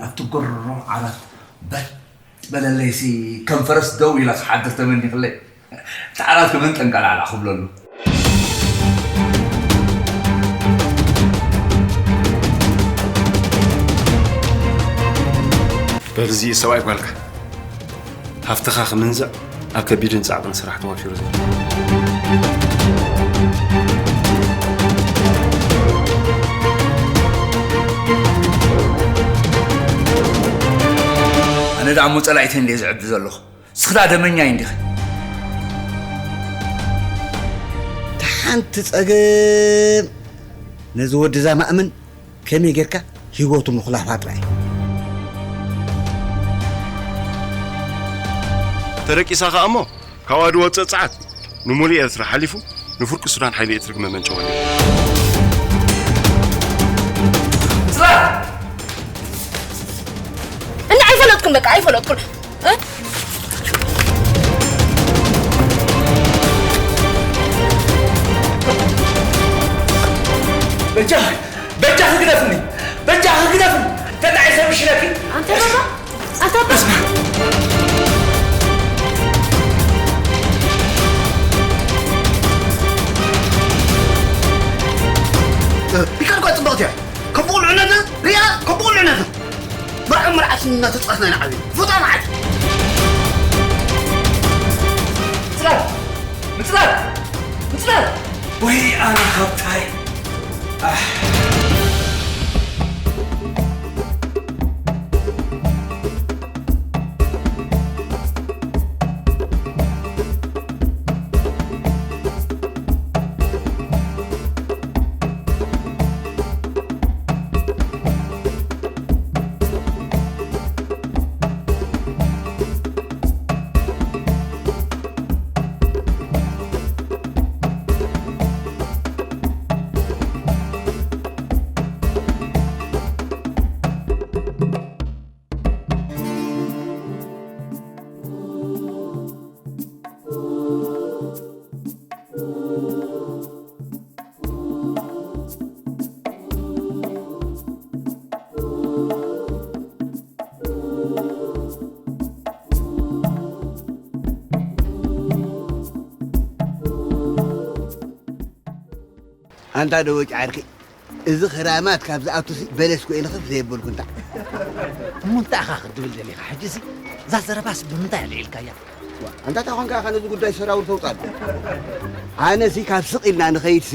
ኣብቲ ጎሮ ዓራት በት በለለይሲ ከም ፈረስ ደው ኢለ ክሓድር ተመኒኽለይ። እቲ ዓራት ከመን ጠንቀላዕላዕ ክብለሉ። በልዚ ሰብኣይ ጓልካ ሃፍትኻ ክምንዝዕ ኣብ ከቢድን ጻዕቕን ስራሕ ተዋፊሩ ዘሎ። ኣነ ደኣ እሞ ጸላኢተይ እንድየ ዝዕቢ ዘለኹ። ንስኺ ደኣ ደመኛይ እንዲኺ። እታ ሓንቲ ጸገም ነዚ ወዲ እዛ ማእምን ከመይ ጌርካ ህይወቱ ምኹላፋ ጥራይ። ተደቂሳ ከኣ እሞ፣ ካብኣ ዝወጽእ ጸዓት ንምሉእ ኤርትራ ሓሊፉ ንፍርቂ ሱዳን ሓይሊ ኤሌክትሪክ መመንጨወሉ እዩ። ጽላል! እና ኣይፈለጥኩን፣ በቃ ኣይፈለጥኩን። እ? በጃኺ፣ በጃኺ ግደፍኒ፣ በጃኺ ግደፍኒ። ተጣዒሰ ምሽለኪ። ኣንተ ባባ፣ ኣንተ ባባ። ሪካ እኳ ጽብቕቲ እያ። ከም ብቑልዕነታ ሪኣ፣ ከም ብቑልዕነታ። መርዓ መርዓት እናተጻወትና ኢና ዓብና። ፎጣ መዓት። ምጽላል! ምጽላል! ምጽላል! ወይ ኣነ ካብታይ። ኣሕ። ኣንታ ደወጭ ዓርኪ፣ እዚ ክራማት ካብ ዝኣቱሲ በለስ ኮ ኢለ ከፍ ዘየበልኩ እንታ። እሞ እንታይ ኢኻ ክትብል ደሊኻ? ሕጂሲ እዛ ዘረባስ ብምንታይ ኣልዒልካያ? ዋ፣ ኣንታ እንታይ ኾንካ ኢኻ ነዚ ጉዳይ ሰራውር ተውጻሉ? ኣነሲ ካብ ስቕ ኢልና ንኸይድሲ፣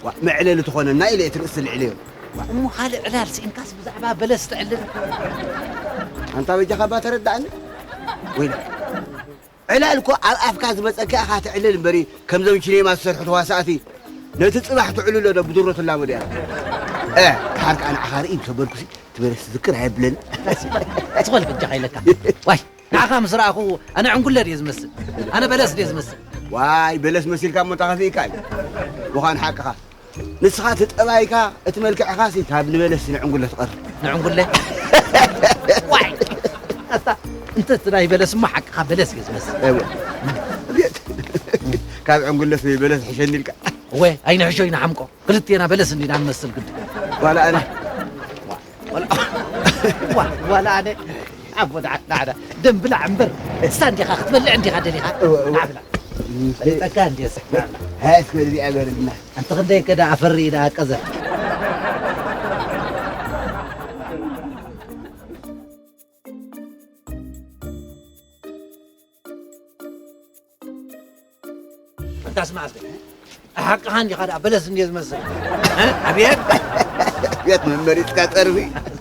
ዋ፣ መዕለሊ ትኾነና ኢለ እቲ ርእሲ ልዕለዮ። ዋ፣ እሞ ካልእ ዕላል ስኢንካስ ብዛዕባ በለስ ትዕልል? ኣንታ በጃኻ እባ ተረዳእኒ። ወይላ። ዕላል እኮ ኣብ ኣፍካ ዝመጸካ ኢኻ ትዕልል እምበሪ፣ ከምዞም ቺኔማ ዝሰርሑ ተዋሳእቲ ነቲ ጽባሕ ትዕልሎ ዶ ብድሮ ትላመዶ እያ። እ፣ ድሓር ከኣ ንዓኻ ርኢ ምስ ኣበልኩሲ፣ እቲ በለስ ትዝክር ኣየብለኒ። ኣስቆል በጃኻ ኢለካ። ዋይ፣ ንዓኻ ምስ ረኣኹ ኣነ ዕንጉለ ድየ ዝመስል? ኣነ በለስ ድየ ዝመስል? ዋይ፣ በለስ መሲልካ እሞ ተኸፊእካ እዩ። ምዃን ሓቅኻ። ንስኻ እቲ ጠባይካ፣ እቲ መልክዕኻሲ ካብ ንበለስ ንዕንጉለ ትቐርብ። ንዕንጉለ? ዋይ! ኣታ፣ እንተ እቲ ናይ በለስ እሞ ሓቅኻ በለስ እዩ ዝመስል። እወ። ካብ ዕንጉለስ በለስ ሕሸኒ ኢልካ። እወ፣ ኣይንሕሾ ኣይንሓምቆ። ክልቴና በለስ እንዲና ንመስል ግዲ። ዋላ ኣነ። ዋ-፣ ዋላ፣ ዋ-፣ ዋላ ኣነ። ኣቦ፣ ደዓ፣ ደዓ፣ ደዓ። ደም ብላዕ እምበር። እሳ እንዲኻ ክትበልዕ እንዲኻ ደሊኻ። እወ፣ እወ። ደዓ ብላዕ። ፈሊጠካ እንድየ፣ ስሕ፣ ደዓ ብላዕ። ሃስ፣ በዚኣ በርልና። ኣንቲ ክንደይ ከ ደኣ ኣፈሪ ደኣ ቀዘፍ። ኣንታ ስማዕ እስከ። ሓቅኻ እንዲኻ ደኣ በለስ እንድየ ዝመስል። እ? ኣብየት? ኣብየት መመሪጽካ ጸርፊ።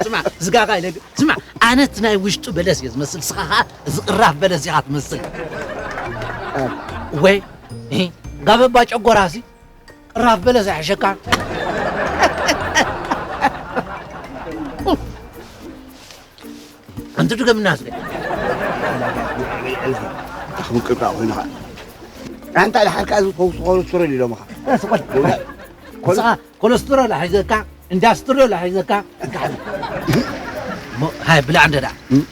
ስማዕ፣ ስጋኻ ኢለ፣ ስማዕ፣ ኣነ እቲ ናይ ውሽጡ በለስ እየ ዝመስል፣ ስኻ ኸኣ እዚ ቅራፍ በለስ ኢኻ ትመስል። እ። ወይ፣ እ፣ ጋበባ ጨጎራሲ ቅራፍ በለስ ኣይሕሸካን? ኣንቲ ድገምና እስከ። ኣኽብቅብቃ ኮይንኻ። ኣንታ ድሓር ከኣ እዚ ኮ-፣ ኮለስትሮል ኢሎምኻ። ራስ ቆል። ኮለ-፣ ንስኻ ኮለስትሮል ኣሒዘካ፣ ኢንዳስትሪዮል ኣሒዘካ፣ እንካ ሓዚ። ሞ-፣ ሃይ፣ ብላዕ እንደ ደኣ። እም።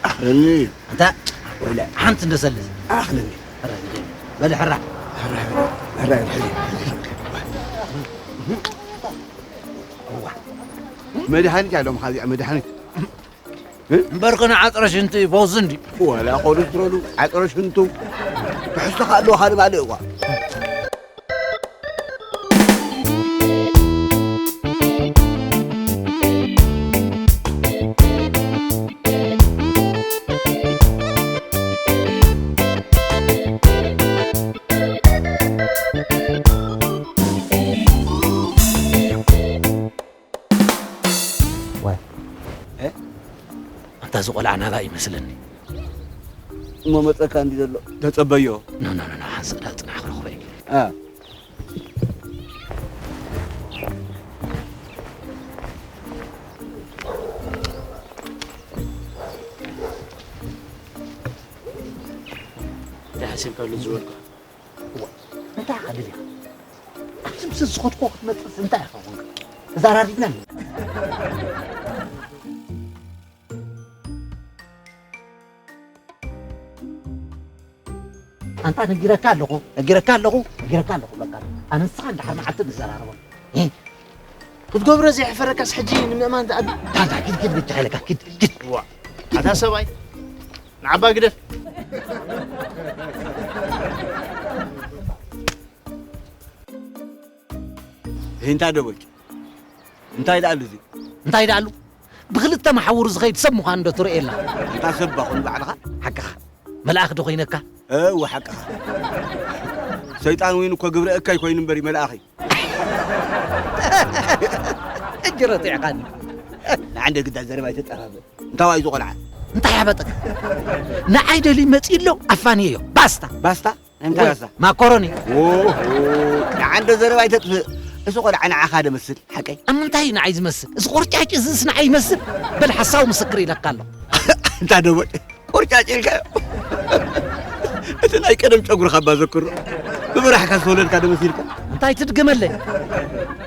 ኣኽለኒ። ኣንታ፣ ወይለ። ሓንቲ እንደ ሰልስ። ኣኽለኒ። ሕራይ፣ በል ሕራ። ሕራይ፣ ሕራይ፣ ሕራይ። እዋ። መድሃኒት ኣለምኻ እዚኣ፣ መድሃኒት። እምበርከ ንዓፅረ ሽንቲ ፈውሲ እንዲ። ዋላ ኮለስትሮሉ ዓፅረ ሽንቱ ትሕዝቶ ከ ኣለዎ ካልእ ማልእ እኳ። ዋይ። እ? ኣንታ እዚ ቆልዓ ናባ ይመስለኒ። እሞ መጸካ እንዲ ዘሎ ተጸበዮ። ኖ፣ ኖ፣ ኖ፣ ኖ፣ ሓንሳእ ዳ ጽናሕ ክረኽቦ እየ። አ። እንታይ ሓሲብካሉ ዝበልካ? እዋ፣ እንታይ ኢኻ ደሊኻ? ኣብዚ ምስ ዝኸድኩ ክትመጽእስ እንታይ ኢኻ ኮንካ? ተዛራሪብና። ኣንታ ነጊረካ ኣለኹ፣ ነጊረካ ኣለኹ፣ ነጊረካ ኣለኹ፣ በቃ። ኣነ ንስኻ እንድሕር መዓልቲ ንዘራረቦ። እ? ክትገብሮ ዘይሕፈረካስ ሕጂ ንምእማን ዝኣቢ? ታንታ፣ ኪድ፣ ኪድ፣ ብቻ ኢለካ፣ ኪድ፣ ኪድ። እዋ፣ ኣታ ሰብኣይ፣ ንዓባ ግደፍ። እንታይ ደበቂ? እንታይ ደኣሉ እዚ? እንታይ ደኣሉ? ብኽልተ መሓውሩ ዝኸይድ ሰብ ምዃኑ ዶ ትርእየላ? ኣንታ ሰብ ባ ኹን ባዕልኻ? ሓቅኻ። መልኣኽ ዶ ኮይነካ? እወ፣ ሓቅኻ። ሰይጣን ወይን እኮ ግብረ እከይ ኮይኑ እምበር እዩ መልኣኽ እዩ። ሕጂ ረቲዕኻኒ። ንዓንደ ግዳ ዘረባ ኣይተጠራርብ። እንታይ ዋይ ዝቖልዓ? እንታይ ሓበጠካ? ንዓይ ደልዩ መጺኡ ኣሎ፣ ኣፋንየዮ። ባስታ። ባስታ? እንታይ ወይ ባስታ? ማኮሮኒ። ኦሆ፣ ንዓንደ ዘረባ ኣይተጥፍእ። እዚ ቆልዓ ንዓኻ ደመስል፣ ሓቀይ? ኣብ ምንታይ እዩ ንዓይ ዝመስል? እዚ ቆርጫጭ እዚስ ንዓይ ይመስል? በል ሓሳዊ ምስክር ኢለካ ኣለኹ። እንታይ ደበል? ቆርጫጭ ኢልካዮ? እቲ ናይ ቀደም ጨጉርኻ እባ ዘክሮ። ብብራሕካ ዝተወለድካ ዶ መሲልካ? እንታይ ትድግመለይ?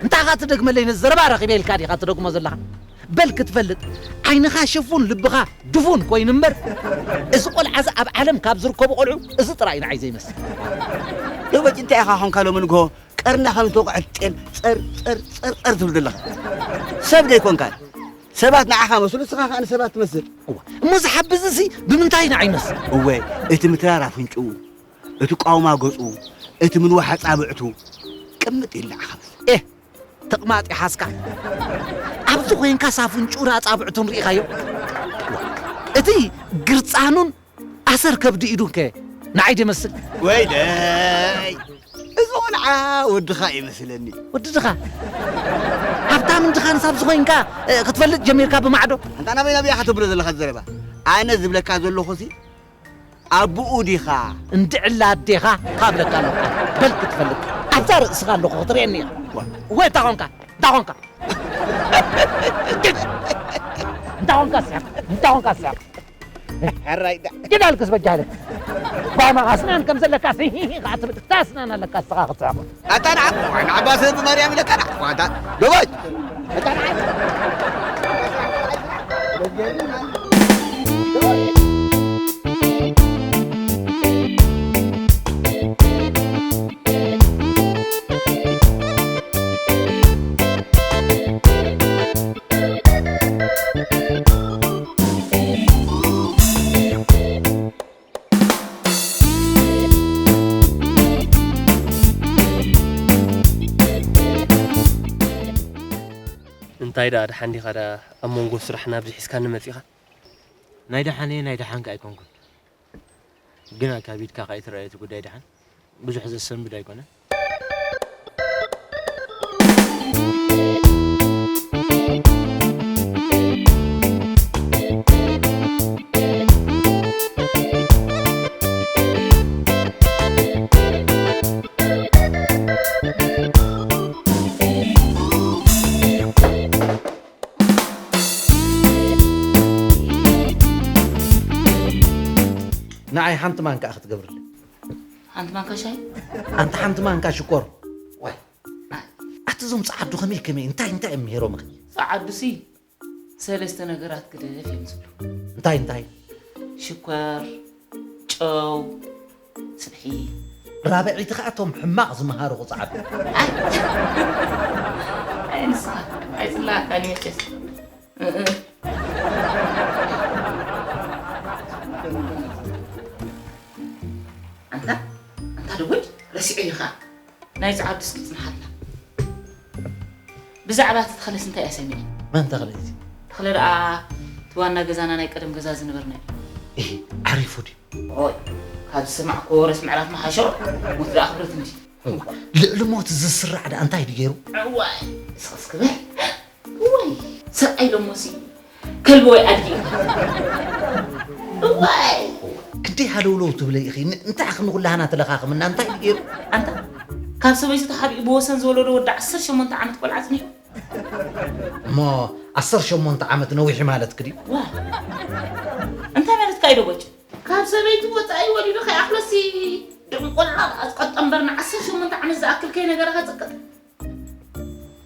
እንታይ ኻ ትደግመለይ? ነዚ ዘረባ ረኺበ ኢልካ ዲኻ ትደግሞ ዘለኻ? በል ክትፈልጥ፣ ዓይንኻ ሽፉን ልብኻ ድፉን ኮይኑ እምበር፣ እዚ ቆልዓ እዚ ኣብ ዓለም ካብ ዝርከቡ ቆልዑ እዚ ጥራይ እዩ ንዓይ ዘይመስል። ሎበጭ እንታይ ኢኻ ኾንካ ሎሚ ንግሆ ቀርና ከም ዝተወቕዐት ጤል ጸር፣ ጸር፣ ጸር፣ ጸር ትብል ዘለኻ? ሰብ ደይኮንካ። ሰባት ንዓኻ መስሉ፣ ንስኻ ኸኣ ንሰባት ትመስል። እዋ፣ እሞ እዚ ሓቢ እዚ ሲ ብምንታይ ንዓይ ይመስል? እወ፣ እቲ ምትራር ኣፍንጭኡ፣ እቲ ቋውማ ገጹ፣ እቲ ምንዋሕ ኣጻብዕቱ፣ ቅምጥ ኢሉ ንዓኻ መስል። ኤህ፣ ተቕማጥ ይሓዝካ። ኣብዚ ኮይንካስ ኣፍንጭኡን ኣጻብዕቱን ርኢኻዮ? እቲ ግርጻኑን ኣሰር ከብዲ ኢዱን ከ ንዓይ ድመስል? ወይለይ! እዚ ቖልዓ ወድኻ ይመስለኒ። ወዲ ድኻ? ሃብታም እንድኻ ንሳብ ዝኾይንካ፣ እ፣ ክትፈልጥ ጀሚርካ ብማዕዶ? ኣንታ ናበይ ናበይ ኢኻ ተብሎ ዘለኻ ዘረባ? ኣነ ዝብለካ ዘለኹሲ ኣቡኡ ዲኻ? እንድዕላ ኣዴኻ ካብለካ ኣለኹ። በል ክትፈልጥ። ኣብዛ ርእስኻ ኣለኹ ክትርእየኒ ኢኻ። ዋ። ወይ እንታይ ኾንካ? እንታይ ኾንካ? እንታይ ኾንካ ስያቕ? እንታይ ኾንካ ስያቕ? ሕራይ ዳ። ግዳ ኣልቅስ በጃ ኢለካ። ባማ ኣስናን ከም ዘለካ ሲ ሂ ሂ ኸዓ ትብል። እታ ኣስናን ኣለካ እስኻ ክትስሕቕ። ኣታ ንዓ፣ ዋይ ንዓባ ሰብ ማርያም ኢለካ ንዓ። ዋታ፣ ደባይ። ኣታ ንዓ። እንታይ ደኣ ደሓን ዲኻ ደኣ ኣብ መንጎ ስራሕና ኣብዚ ሒዝካኒ መጺኻ? ናይ ደሓን እየ፣ ናይ ደሓን ከኣ ኣይኮንኩን። ግና ካብ ኢድካ ከይትረኣየ እቲ ጉዳይ ደሓን ብዙሕ ዘሰንብድ ኣይኮነን። ንዓይ ሓንቲ ማንካ ክትገብርለይ። ሓንቲ ማንካ ሻሂ? ኣንቲ ሓንቲ ማንካ ሽኮር። ዋይ፣ ኣቲ እዞም ጸዓዱ ከመይ ከመይ እንታይ እንታይ እዮም ምሂሮምኺ? ጸዓዱሲ ሰለስተ ነገራት ግደፍ እዮም ዝብሉ። እንታይ እንታይ? ሽኮር፣ ጨው፣ ስብሒ። ራብዐይቲ ከኣ እቶም ሕማቕ ዝመሃሩ ክጽዓዱ። ኣይ፣ ኣይ፣ ንስኻ ኣይጽላእካን እዩ መቸስ። እ፣ እ። ኣንታ ኣንታ ደወል ረሲዑ ኢኻ። ናይ ጸዓዱ እስኪ ጽንሓልና። ብዛዕባ እቲ ተኽለስ እንታይ እያ ሰሚዐ? መን ተኽለ እዚ? ተኽለ ደኣ እቲ ዋና ገዛና ናይ ቀደም ገዛ ዝነበርና እዩ። እህ፣ ዓሪፉ ድዩ? ኦይ፣ ካብ ዝሰማዕኩ ወረስ ምዕራፍ መሓሾ ሞት ደኣ ክብረት እንጂ። ልዕሊ ሞት ዝስራዕ ደኣ እንታይ ድዩ ገይሩ? እዋይ፣ ስቕስ ክብል። እዋይ፣ ሰብኣይ ሎሞሲ ከልቢ ወይ ኣድጊ። እዋይ። ክንደይ ሃለውለው ትብለይ ኢኺ? ን-፣ እንታይ ክንኩላህና ተለኻኽምና? እንታይ ድዩ ገይሩ? ኣንታ፣ ካብ ሰበይቱ ተሓቢኡ ብወሰን ዝወለዶ ወዲ ዓሰርተ ሸሞንተ ዓመት ቆልዓ ጽኒሑ። እሞ ዓሰርተ ሸሞንተ ዓመት ነዊሕ ማለት ክድዩ? ዋ፣ እንታይ ማለትካ እዩ ደጎጭ? ካብ ሰበይቱ ወጻኢ ወሊዱ ከይኣኽለሲ ድም ቆልዓ ዝቐጠምበርና ዓሰርተ ሸሞንተ ዓመት ዝኣክል ከይነገረ ከጽቅጥ።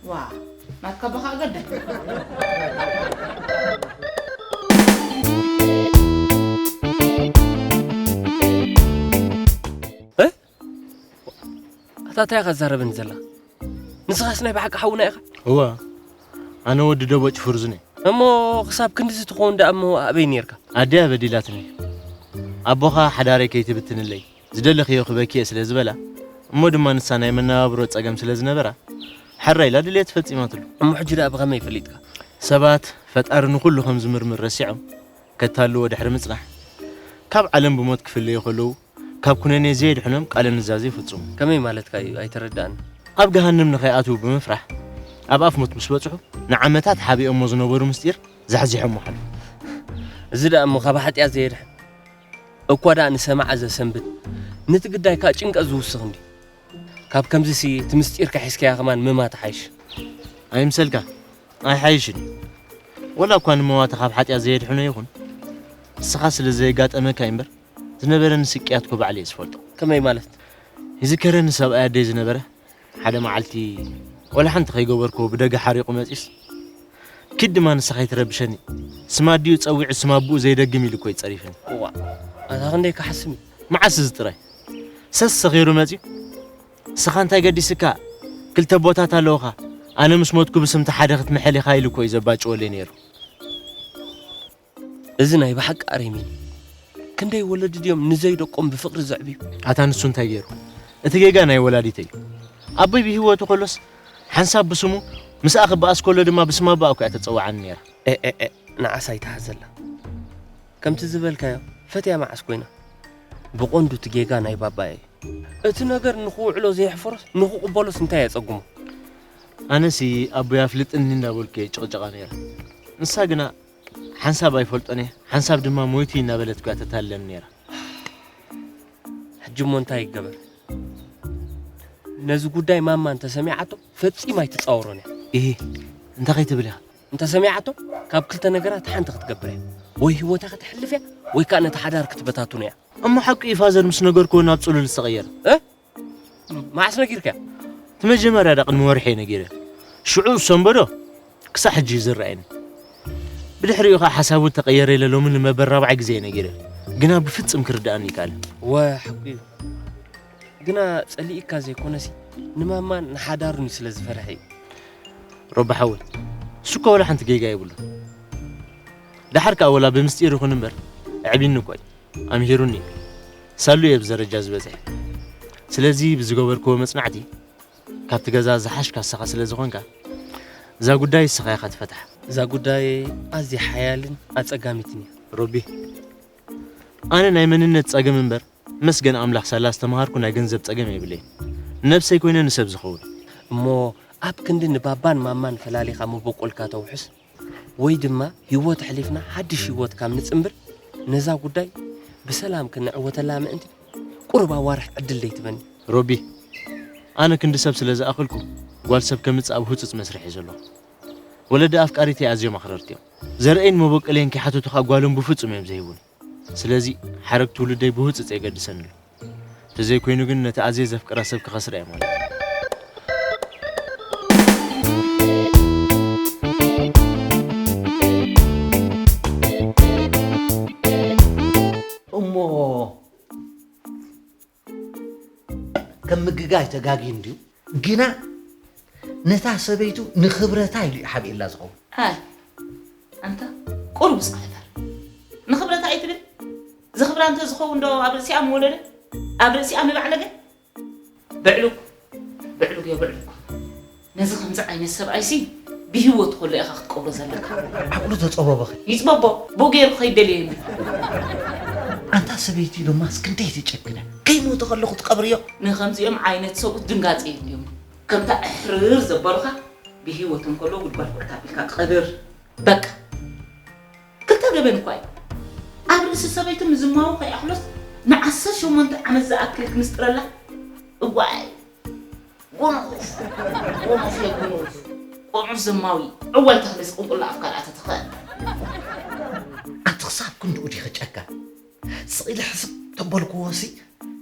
ዋ፣ ናትካ ኣቦኻ ኣገድል። እ? ኣታ እንታይ ኢኻ ትዛረበኒ ዘላ? ንስኻስ ናይ ብሓቂ ሓውና ኢኻ? እወ፣ ኣነ ወዲ ደቦጭ ፍርዙን እየ። እሞ ክሳብ ክንድዚ ትኸውን ደኣ እሞ ኣበይ ኔርካ? ኣደይ ኣበዲላትኒ። ኣቦኻ ሓዳረይ ከይትብትንለይ ዝደለኽዮ ክበኪ እየ ስለ ዝበላ፣ እሞ ድማ ንሳ ናይ መነባብሮ ጸገም ስለ ዝነበራ፣ ሕራይ ኢላ ድልየት ፈጺማትሉ። እሞ ሕጂ ደኣ ብኸመይ ፈሊጥካ? ሰባት ፈጣሪ ንኹሉ ከም ዝምርምር ረሲዖም፣ ከታልዎ ድሕሪ ምጽናሕ፣ ካብ ዓለም ብሞት ክፍለዩ ከለዉ፣ ካብ ኩነኔ ዘየድሕኖም ቃለ ኑዛዜ ይፍጽሙ። ከመይ ማለትካ እዩ? ኣይተረዳእን። ኣብ ገሃነም ንኸይኣትዉ ብምፍራሕ፣ ኣብ ኣፍ ሞት ምስ በጽሑ፣ ንዓመታት ሓቢኦሞ ዝነበሩ ምስጢር ዛሕዚሖሞ ሓለፉ። እዚ ደኣ እሞ ካብ ሓጢኣት ዘየድሕን፣ እኳ ደኣ ንሰማዓ ዘሰንብድ፣ ነቲ ግዳይ ከኣ ጭንቀት ዝውስኽ እንድዩ። ካብ ከምዚሲ እቲ ምስጢርካ ሒዝካያ ከማን ምማት ይሓይሽ። ኣይምሰልካ፣ ኣይሓይሽን እዩ። ወላ እኳ ንመዋቲ ካብ ሓጢኣት ዘየድሕኖ ይኹን፣ ንስኻ ስለ ዘየጋጠመካ እዩ እምበር፣ ዝነበረኒ ስቅያት እኮ ባዕለ እየ ዝፈልጦ። ከመይ ማለት? ይዝከረኒ ሰብኣይ ኣደይ ዝነበረ፣ ሓደ መዓልቲ ቆልዓ ሓንቲ ከይገበርኩዎ ብደገ ሓሪቑ መጺኡስ፣ ኪድ ድማ ንስኻ ኣይትረብሸኒ፣ ስም ኣዲኡ ጸዊዑ ስም ኣቦኡ ዘይደግም ኢሉ እኮ እዩ ጸሪፍኒ። እዋ፣ ኣታ ክንደይ ክሓስም እዩ? መዓስ እዚ ጥራይ? ሰስ ሰኺሩ መጺኡ፣ ንስኻ እንታይ ገዲስካ? ክልተ ኣቦታት ኣለውኻ፣ ኣነ ምስ ሞትኩ ብስምቲ ሓደ ክትምሕል ኢኻ ኢሉ እኮ እዩ ዘባጭወለይ ነይሩ። እዚ ናይ ብሓቂ ኣሬሜን እዩ። ክንደይ ወለዲ ድዮም ንዘይ ደቆም ብፍቕሪ ዘዕብዩ? ኣታ ንሱ እንታይ ገይሩ? እቲ ጌጋ ናይ ወላዲተይ እዩ። ኣቦይ ብህይወቱ ከሎስ ሓንሳብ ብስሙ፣ ምስኣ ክበኣስ ከሎ ድማ ብስም ኣቦኣ እኮ እያ ተጸውዓኒ ነይራ። ኤ፣ ኤ፣ ኤ፣ ንዓስ ኣይትሓዘላ። ከምቲ ዝበልካዮ፣ ፈትያ መዓስ ኮይና? ብቐንዱ እቲ ጌጋ ናይ ባባየ እዩ። እቲ ነገር ንኽውዕሎ ዘየሕፈሮስ ንኽቕበሎስ እንታይ የጸግሞ? ኣነሲ ኣቦይ ኣፍልጥኒ እንዳበልኩ እየ ጭቕጭቓ ነይረ። ንሳ ግና ሓንሳብ ኣይፈልጦን እየ፣ ሓንሳብ ድማ ሞይቱ እዩ እናበለት እኮ እያ ተታልለኒ ነይራ። ሕጂ እሞ እንታይ ይገበር? ነዚ ጉዳይ ማማ እንተሰሚዓቶ ፈጺማ ኣይትጻወሮን እያ። እሂ፣ እንታይ ከይትብል ኢኻ? እንተሰሚዓቶ ካብ ክልተ ነገራት ሓንቲ ክትገብር እያ። ወይ ህይወታ ከተሕልፍ እያ፣ ወይ ከኣ ነቲ ሓዳር ክትበታትኖ እያ። እሞ ሓቁ እዩ ፋዘር ምስ ነገርክዎ ናብ ጽሉል ዝተቐየረ። እ? መዓስ ነጊርካያ? እቲ መጀመርያ ዳ ቅድሚ ወርሒ እየ ነጊረ። ሽዑ ዝሰንበዶ ክሳዕ ሕጂ እዩ ዝረኣየኒ። ብድሕሪኡ ኸዓ ሓሳቡ ተቐየረ ኢለ ሎሚ ንመበል ራብዓይ ግዜ እየ ነጊረ። ግና ብፍጽም ክርድኣኒ ይከኣለ። ወ፣ ሓቁ እዩ። ግና ጸሊእካ ዘይኮነሲ ንማማን ንሓዳሩን እዩ ስለ ዝፈርሐ እዩ። ሮቢ ሓወይ፣ እሱ እኮ ወላ ሓንቲ ጌጋ የብሉን። ደሓር ከኣ ወላ ብምስጢር ይኹን እምበር ኣዕቢኒ እኮ እዩ። ኣምሂሩኒ እዩ። ሳሉ እየ ኣብዚ ደረጃ ዝበጽሐ። ስለዚ ብዝገበርክዎ መጽናዕቲ ካብቲ ገዛ ዝሓሽካ ንስኻ ስለ ዝኾንካ፣ እዛ ጉዳይ ንስኻ ኢኻ ትፈትሓ። እዛ ጉዳይ ኣዝያ ሓያልን ኣጸጋሚትን እያ። ሮቢ፣ ኣነ ናይ መንነት ጸገም እምበር፣ መስገን ኣምላኽ ሳላ ዝተምሃርኩ ናይ ገንዘብ ጸገም የብለይን። ንነብሰይ ኮይነ ንሰብ ዝኸውን። እሞ ኣብ ክንዲ ንባባን ማማን ፈላሊኻ መበቆልካ ተውሕስ፣ ወይ ድማ ህይወት ኣሕሊፍና ሓድሽ ህይወት ካብ ንጽንብር፣ ነዛ ጉዳይ ብሰላም ክንዕወተላ ምእንቲ ቁሩብ ኣዋርሕ ዕድል ደይትበኒ። ሮቢ፣ ኣነ ክንዲ ሰብ ስለ ዝኣኽልኩ፣ ጓል ሰብ ከምጽእ ኣብ ህጹጽ መስርሕ እየ ዘለኹ። ወለዲ ኣፍቃሪተይ ኣዝዮም ኣኽረርቲ እዮም። ዘርእይን መበቆለይን ከይሓተቱ ኸኣ ጓሎም ብፍጹም እዮም ዘይህቡኒ። ስለዚ ሓረግ ትውልደይ ብህጹጽ የገድሰኒ ኣሎ። እንተዘይኮይኑ ግን ነቲ ኣዝየ ዘፍቅራ ሰብ ክኸስራ እየ ማለት እዩ። እሞ ከም ምግጋይ ተጋግዩ እንድዩ፣ ግና ነታ ሰበይቱ ንኽብረታ ኢሉ እዩ ሓቢእላ ዝኸውን። ኣይ፣ ኣንታ ቁሩብ እስኻ ሕፈር። ንኽብረታ ኣይትብል? ዝኽብራ እንተ ዝኸውን ዶ ኣብ ርእሲኣ ምወለደ? ኣብ ርእሲኣ ምባዕለገ። ብዕሉግ፣ ብዕሉግ እዮ ብዕሉግ። ነዚ ከምዚ ዓይነት ሰብኣይሲ ብህይወቱ ከሎ ኢኻ ክትቀብሮ ዘለካ። ዓቕሉ ተጸበበኺ። ይጽበቦ፣ ብኡ ገይሩ ክኸይድ ደልዮ እዩ። ኣንታ ሰበይቲ ድማ እስክንደይ ትጨክነ። ከይሞተ ከሎ ክትቀብርዮ። ንኸምዚኦም ዓይነት ሰብኡት ድንጋጸ የድልዮም። ከምታ እሕርር ዘበሉኻ ብህይወቶም ከሎ ጉድጓድ ኩዕት ኣቢልካ ቀብር። በቃ። ክልተ ገበን እኳ እዩ። ኣብ ርእሲ ሰበይቱ ምዝማዉ ከይኣኽሎስ ንዓሰርተ ሸሞንተ ዓመት ዝኣክል ክምስጥረላ። እዋይ! ጉኑፍ! ጉኑፍ የጉኑፍ! ቁኑፍ ዝማዊ! ዕዋይ ተኽልስ ቁንቁላ ኣፍካ ደኣ ተትኽእል። ኣቲ ክሳብ ክንድኡ ዲኺ ጨካን? ስቕ ኢለ ሕስብ ተበልክዎሲ፣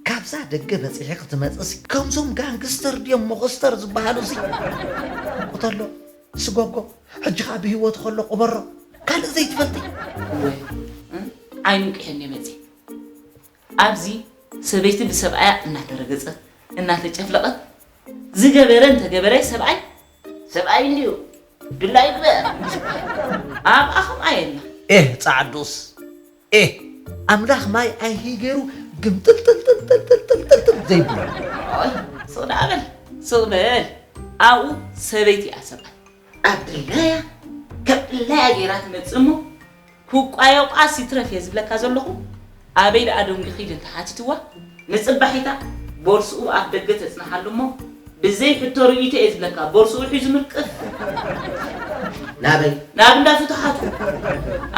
ካብዛ ደገ በጺሐ ክትመጽእሲ፣ ከምዞም ጋንግስተር ድዮም መኾስተር ዝበሃሉሲ? ቅተሎ፣ ስጎጎ፣ ሕጂ ኸኣ ብህይወቱ ኸሎ ቅበሮ። ካልእ ዘይትፈልጢ? እወ፣ እ? ዓይኑ እንቂሐኒ መጺእ። ኣብዚ ሰበይቲ ብሰብኣያ እናተረገጸት፣ እናተጨፍለቐት፣ ዝገበረ እንተገበረ ሰብኣይ፣ ሰብኣይ እንድዩ፣ ድላዩ ግበር። ኣብኣ ኸምኣ የላ። ኤህ፣ ጻዕዱስ። ኤህ፣ ኣምላኽ ማይ ኣይሂ ገይሩ ግምጥልጥልጥልጥልጥልጥልጥል ዘይብሎ። ኦይ፣ ስቕ ደኣ በል፣ ስቕ በል። ኣብኡ ሰበይቲ እያ ሰብኣይ። ኣብ ድላያ፣ ከም ድላያ ገይራ ትመጽእ እሞ፣ ክቋየቋስ ይትረፍ እየ ዝብለካ ዘለኹ። ኣበይ ደኣ ደንጒኺ ኢሉ እንተሓቲትዋ፣ ንጽባሒታ ቦርስኡ ኣፍ ደገ ተጽንሓሉ እሞ፣ ብዘይ ሕቶ ርእይቶ እየ ዝብለካ፣ ቦርስኡ ሒዙ ምርቅፍ። ናበይ? ናብ እንዳ ፍቱሓቱ።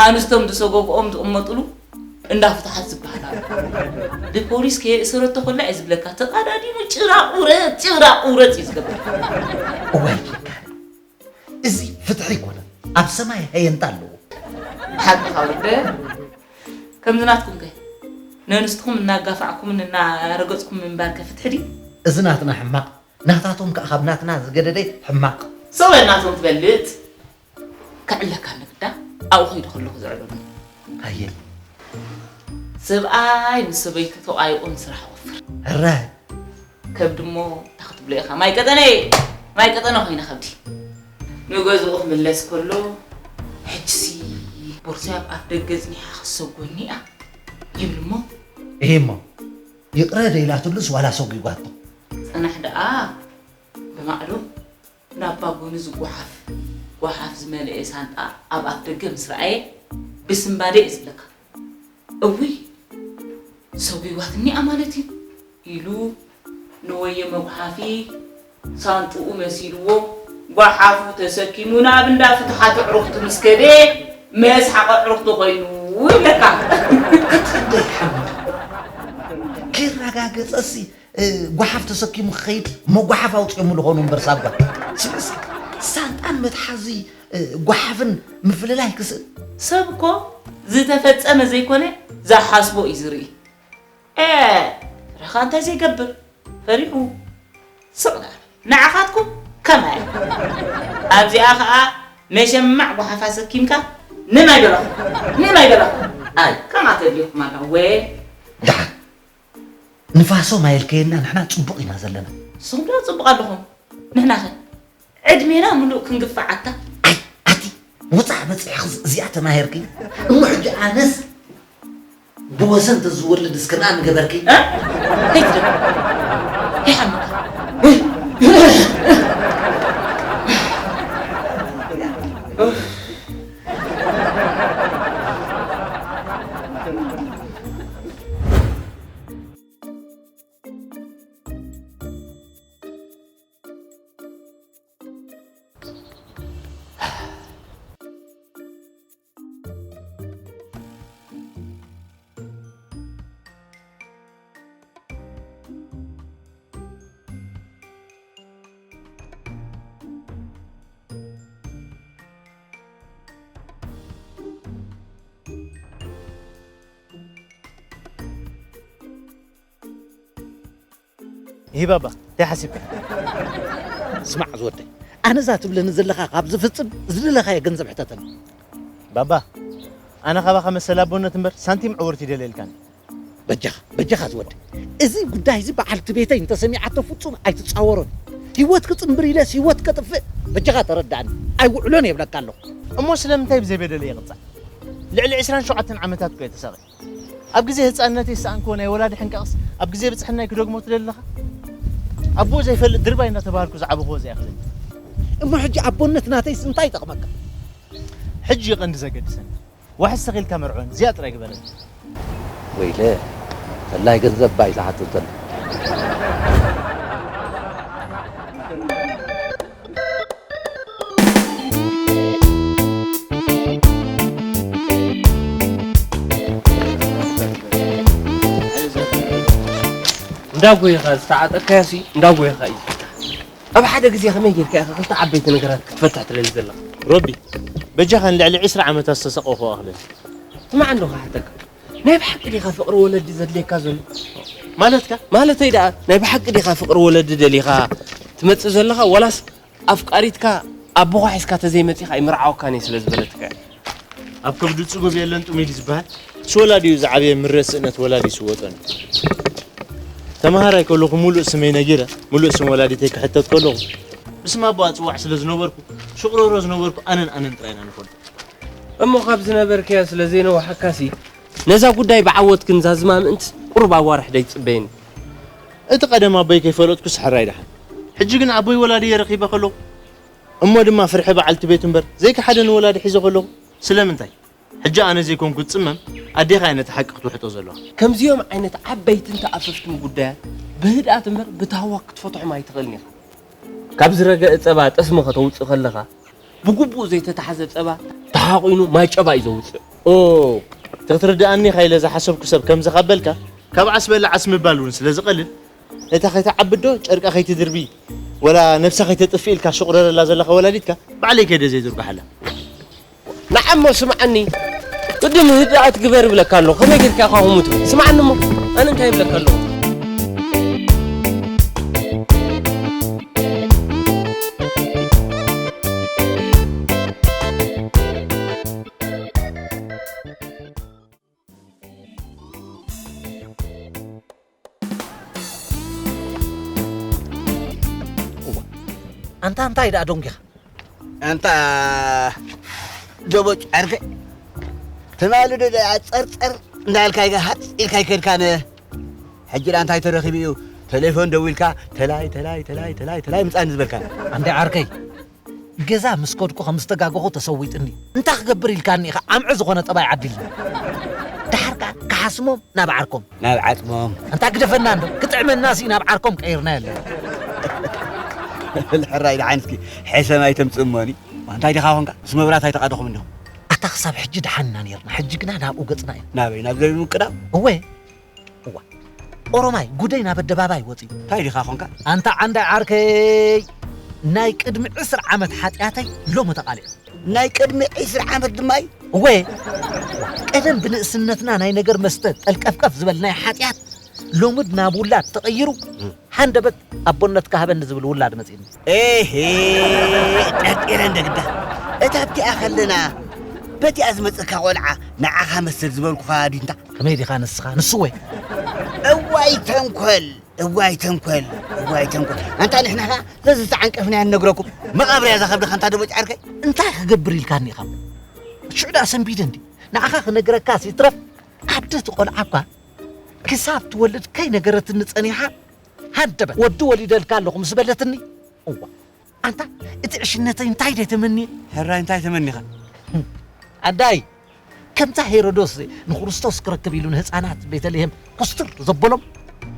ኣንስቶም ዝሰጎግኦም ዝቕመጥሉ እንዳ ፍቱሓት ዝበሃል ኣሎ። ብፖሊስ ከየእሰረቶ ከላ እየ ዝብለካ፣ ተቓዳዲሙ ጭራ ቁረጽ፣ ጭራ ቁረጽ እዩ ዝገብር። እዋይ ጭካነ። እዚ ፍትሒ ኣይኮነን። ኣብ ሰማይ ሃየንታ ኣለዎ። ሓቅኻ ወደ። ከምዚ ናትኩም ከ? ነንስትኹም እናጋፋዕኩምን እናረገጽኩም ምንባር ከ ፍትሒ ድዩ? እዚ ናትና ሕማቕ፣ ናታቶም ከኣ ካብ ናትና ዝገደደ ሕማቕ። ሰው ናቶም ትበልጥ። ከዕለካ ንግዳ ኣብኡ ከይዱ ከለኹ ዘዕለሉ። ሃየ። ሰብኣይ ምስ ሰበይቱ ተቋይቑ ንስራሕ ወፍር። ሕራይ። ከብዲ እሞ እንታይ ክትብሎ ኢኻ? ማይ ቀጠነ፣ ማይ ቀጠነ ኮይነ ከብዲ። ንገዝኡ ክምለስ ከሎ፣ "ሕጅሲ ቦርሳይ ኣብ ኣፍ ደገ ጽኒሓ ክሰጎኒ እያ" ይብል እሞ። እሂ እሞ፣ ይቕረ ደይላትሉስ ዋላ ሰጒጓቶ። ጽናሕ ደኣ ብማዕዶ ናብ ባጎኒ ዝጓሓፍ፣ ጓሓፍ ዝመልአ ሳንጣ ኣብ ኣፍ ደገ ምስ ረኣየ፣ ብስንባደ እየ ዝብለካ። እውይ፣ ሰጒጓትኒ እያ ማለት እዩ ኢሉ ንወየ መጉሓፊ ሳንጥኡ መሲልዎ ጓሓፉ ተሰኪሙ ናብ እንዳ ፍትሓት ኣዕሩኽቱ ምስ ከደ መስሓቕ ኣዕሩኽቱ ኮይኑ ይብለካ። ክንደይ ሓመድ። ከይረጋገጸሲ፣ እ፣ ጓሓፍ ተሰኪሙ ክኸይድ መጓሓፍ ኣውጺኦምሉ ኾኑ እምበር ሳጓ። ስምዕስ፣ ሳንጣን መትሓዚ፣ እ፣ ጓሓፍን ምፍልላይ ክስእ። ሰብ እኮ ዝተፈጸመ ዘይኮነ ዝሓስቦ እዩ ዝርኢ። ኤ፣ ረኻ እንታይ ዘይገብር? ፈሪሑ። ስቕ ደኣ። ንዓኻትኩም ከማይ። ኣብዚኣ ኸኣ መሸማዕ ጓሓፍ ኣሰኪምካ ንማይ በላኹ። ንማይ በላኹ። ኣይ፣ ከምኣ ተድልዩኩም ኣላ። ወ- ደሓን። ንፋሶም ኣየልከየና፣ ንሕና ጽቡቕ ኢና ዘለና። ንስኹም ዶ ጽቡቕ ኣለኹም? ንሕናኸ? ዕድሜና ምሉእ ክንግፋዓታ። ኣይ፣ ኣቲ፣ ውጻዕ በጺሕኺ እዚኣ ተማሂርኪ? እሞ ሕጂ ኣነስ ብወሰን ተዝወልድ እስከ ደኣ ምገበርኪ? እ? ከይትደግም። ከይሓምካ። ይህ ባባ፣ እንታይ ሓሲብካ? ስማዕ ዝወደይ፣ ኣነ እዛ ትብለኒ ዘለኻ ካብ ዝፍጽም ዝደለኻዮ ገንዘብ ሕተተኒ። ባባ፣ ኣነ ካባኻ መሰል ኣቦነት እምበር ሳንቲም ዕውርቲ ይደልየልካን። በጃኻ፣ በጃኻ ዝወደይ፣ እዚ ጉዳይ እዚ በዓልቲ ቤተይ እንተሰሚዓቶ ፍጹም ኣይትጻወሮን። ህይወት ክጽንብር ኢለስ ህይወት ከጥፍእ፣ በጃኻ ተረዳእኒ። ኣይውዕሎን የብለካ ኣለኹ። እሞ ስለምንታይ ብዘይ በደለይ ይቕጻዕ? ልዕሊ ዕስራን ሸውዓተን ዓመታት እኮ እየ ተሳቒ። ኣብ ግዜ ህጻንነተይ ዝሰኣንክዎ ናይ ወላዲ ሕንቃቕስ ኣብ ግዜ ብጽሕናይ ክደግሞ ትደሊ ኣለኻ? ኣቦኡ ዘይፈልጥ ድርባይ እናተባህልኩ ዝዓበኽዎ ዘይኣኽለኒ። እሞ ሕጂ ኣቦነት ናተይስ እንታይ ይጠቕመካ? ሕጂ እዩ ቀንዲ ዘገድሰኒ። ዋሕስ ተኺልካ መርዖን እዚኣ ጥራይ ግበረኒ። ወይለ፣ ፈላይ ገንዘብ ባይ ዝሓትት ዘሎ። እንዳጎይኻ ዝተዓጠካዮሲ እንዳጎይኻ እዩ። ኣብ ሓደ ግዜ ከመይ ጌርካ ኢኻ ክልተ ዓበይቲ ነገራት ክትፈትሕ ትደሊ ዘለኻ? ሮቢ፣ በጃኻ ንልዕሊ ዕስራ ዓመታት ዝተሰቐኹ ኣኽለኒ። ትማዕ እንዶ ክሓተካ፣ ናይ ብሓቂ ዲኻ ፍቕሪ ወለዲ ዘድልየካ ዘሎ? ማለትካ? ማለተይ ደኣ ናይ ብሓቂ ዲኻ ፍቕሪ ወለዲ ደሊኻ ትመጽእ ዘለኻ፣ ዋላስ ኣፍቃሪትካ ኣቦኻ ሒዝካ ተዘይመጺኻ ኣይምርዓወካን እየ ስለ ዝበለትካ እያ? ኣብ ከብዱ ጽጉብ የለን ጥሙይ ድዩ ዝበሃል? ምስ ወላዲኡ ዝዓበየ ምረት ስእነት ወላዲ ይስወጦን እዩ። ተምሃራይ ከለኹ ሙሉእ ስመይ ነጊረ፣ ሙሉእ ስም ወላዲተይ ክሕተት ከለኹ ብስም ኣቦኣ እጽዋዕ ስለ ዝነበርኩ፣ ሽቑረሮ ዝነበርኩ ኣነን ኣነን ጥራይ ኢና ንፈልጦ። እሞ ካብ ዝነበርካዮ ስለ ዘይነውሓካሲ ነዛ ጉዳይ ብዓወት ክንዛዝማ ምእንቲ ቁሩብ ኣዋርሕ ደይትጽበየኒ? እቲ ቀደም ኣቦይ ከይፈለጥኩስ ሕራይ ደሓን። ሕጂ ግን ኣቦይ ወላዲየ ረኺበ ከለኹ እሞ ድማ ፍርሒ በዓልቲ ቤቱ እምበር ዘይከሓደ ንወላዲ ሒዘ ከለኹ ስለምንታይ? ሕጂ ኣነ ዘይኮንኩ ዝጽመም ኣዴኻ እያ ነቲ ሓቂ ክትውሕጦ ዘለዋ። ከምዚኦም ዓይነት ዓበይትን ተኣፈፍትን ጉዳያት ብህድኣት እምበር ብታህዋኽ ክትፈትሖም ኣይትኽእልን ኢኻ። ካብ ዝረገ እጸባ ጠስሚ ከተውጽእ ከለኻ ብግቡእ ዘይተታሕዘ ጸባ ተሓቒኑ ማይ ጨባ እዩ ዘውጽእ። ኦ ተትርድኣኒ ኢኻ ኢለ ዝሓሰብኩ ሰብ ከምዚ ካብ በልካ ካብ ዓስ በሊ ዓስ ምባል እውን ስለ ዝቐልል እታ ከይትዓቢ ዶ ጨርቃ ከይትድርቢ ወላ ነብሳ ከይተጥፍእ ኢልካ ሽቑረረላ ዘለኻ ወላዲትካ ባዕለይ ከይደ ዘይዝርግሓላ። ንዓሞ ስምዓኒ፣ ቅድም ህድኣት ግበር እብለካ ኣለኹ። ከመይ ጌርካ ኢኻ ከምኡ ትብል? ስምዓኒ እሞ፣ ኣነ እንታይ እብለካ ኣለኹ? ኣንታ እንታይ ደኣ ደንጒኻ? ኣንታ ደቦጭ ዓርከይ፣ ትማሊ ዶ ደኣ ጸርጸር እንዳበልካ ኢኻ ሃጽ ኢልካ ኣይከድካን። ሕጂ ደኣ እንታይ ተረኺቡ እዩ? ቴሌፎን ደዊልካ ተላይ ተላይ ተላይ ተላይ ተላይ ምጻኒ ዝበልካ። ኣንታ ዓርከይ፣ ገዛ ምስ ከድኩ ከም ዝተጋገኹ ተሰዊጥኒ። እንታይ ክገብር ኢልካኒ ኢኻ ኣምዒ ዝኾነ ጠባይ ዓዲልኒ። ደሓር ከኣ ክሓስሞም ናብ ዓርኮም። ናብ ዓጽሞም። ኣንታ ግደፈና እንዶ፣ ክጥዕመናሲ ናብ ዓርኮም ቀይርናዮ ኣለና። ሕራይ ደሓን እስኪ ሕሰም ኣይተምጽእ እሞኒ። እንታይ ዲኻ ኾንካ? ምስ መብራት ኣይተቓደኹም እንዲኹም። ኣታ ክሳብ ሕጂ ደሓን ኢና ነይርና፣ ሕጂ ግና ናብኡ ገጽና ኢና። ናበይ? ናብ ዘቢብ ምቅዳም? እወ። እዋ ኦሮማይ ጉደይ ናብ ኣደባባይ ወፂኡ። እንታይ ዲኻ ኾንካ? ኣንታ ዓንዳይ ዓርከይ፣ ናይ ቅድሚ ዕስራ ዓመት ሓጢኣተይ ሎሚ ተቓሊዑ። ናይ ቅድሚ ዕስራ ዓመት ድማ እዩ? እወ። ቀደም ብንእስነትና ናይ ነገር መስተ ጠልቀፍቀፍ ዝበልናዮ ሓጢኣት ሎሚ ናብ ውላድ ተቐይሩ ሃንደበት ኣቦነትካ ሃበኒ ዝብል ውላድ መፂኡኒ። ኤሄ፣ ጠርጢረ እንደ ግዳ። እታ ኣብቲኣ ከለና በቲኣ ዝመፀካ ቆልዓ ንዓኻ መስል ዝበልኩኻ ዲንታ? ከመይ ዲኻ ንስኻ? ንሱ ወይ? እዋይ ተንኮል፣ እዋይ ተንኮል፣ እዋይ ተንኮል። ኣንታ ንሕና ኸዓ ዘዝተዓንቀፍናያ ንነግረኩም። መቓብርያ እዛ ከብድኻ እንታ ደቦጭ ዓርከይ። እንታይ ክገብር ኢልካኒ ኢኻ? ሽዑ ደኣ ሰንቢደ እንዲ ንዓኻ ክነግረካስ ይትረፍ ኣደ እቲ ቆልዓ እኳ ክሳብ ትወልድ ከይነገረትኒ ጸኒሓ ሃንደበት ወዲ ወሊደልካ ኣለኹ ምስ በለትኒ እዋ ኣንታ እቲ ዕሽነተይ እንታይ ደይ ተመንየ ሕራይ እንታይ ተመኒኻ ኣዳይ ከምታ ሄሮዶስ ንክርስቶስ ክረክብ ኢሉ ንህፃናት ቤተልሔም ኩስትር ዘበሎም